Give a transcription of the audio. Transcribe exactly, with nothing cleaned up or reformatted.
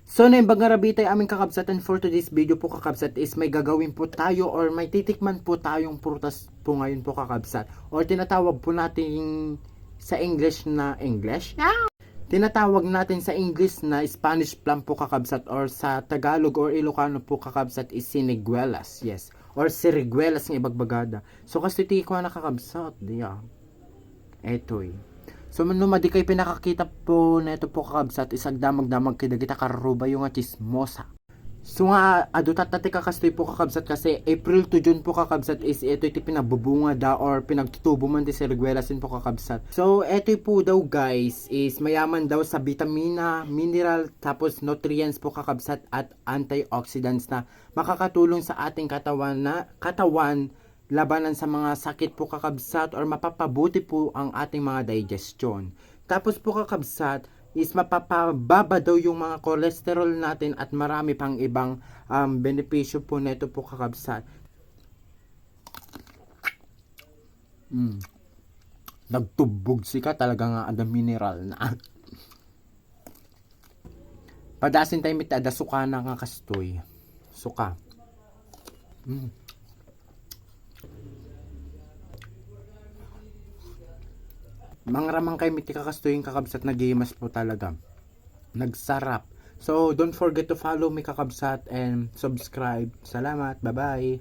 So, naimbag nga rabii tayo amin, kakabsat, and for today's video po, kakabsat, is may gagawin po tayo or may titikman po tayong prutas po ngayon po, kakabsat, or tinatawag po natin sa English na English. Tinatawag natin sa English na Spanish plum po, kakabsat, or sa Tagalog or Ilocano po, kakabsat, is siniguelas. Yes. Or siriguelas nga ibagbagada. So, kastoy ti kuana, kakabsat, diya. Etoy. So, no madi kay pinakakita po neto po, kakabsat, is agdamag-damag kay dagita karrubayo nga chismosa. So nga, adu tatta ti kakastoy po, kakabsat, kasi April to June po, kakabsat, is itoy ti pinabubungada or pinagtutubo man ti siriguelas po, kakabsat. So, etoy po daw, guys, is mayaman daw sa bitamina, mineral, tapos nutrients po, kakabsat, at antioxidants na makakatulong sa ating katawan na, katawan labanan sa mga sakit po, kakabsat, or mapapabuti po ang ating mga digestion. Tapos po, kakabsat, is mapapababa daw yung mga cholesterol natin at marami pang ibang, um, benepisyo po neto po, kakabsat. Mm. Nagtubog sika talaga nga ada mineral na. Padasin tayo mit ada sukana nga kastoy. Suka. Mm. Mangraman kay miti kakastoy, kakabsat, nagimas po talaga. Nagsarap. So, don't forget to follow me, kakabsat, and subscribe. Salamat. Bye-bye.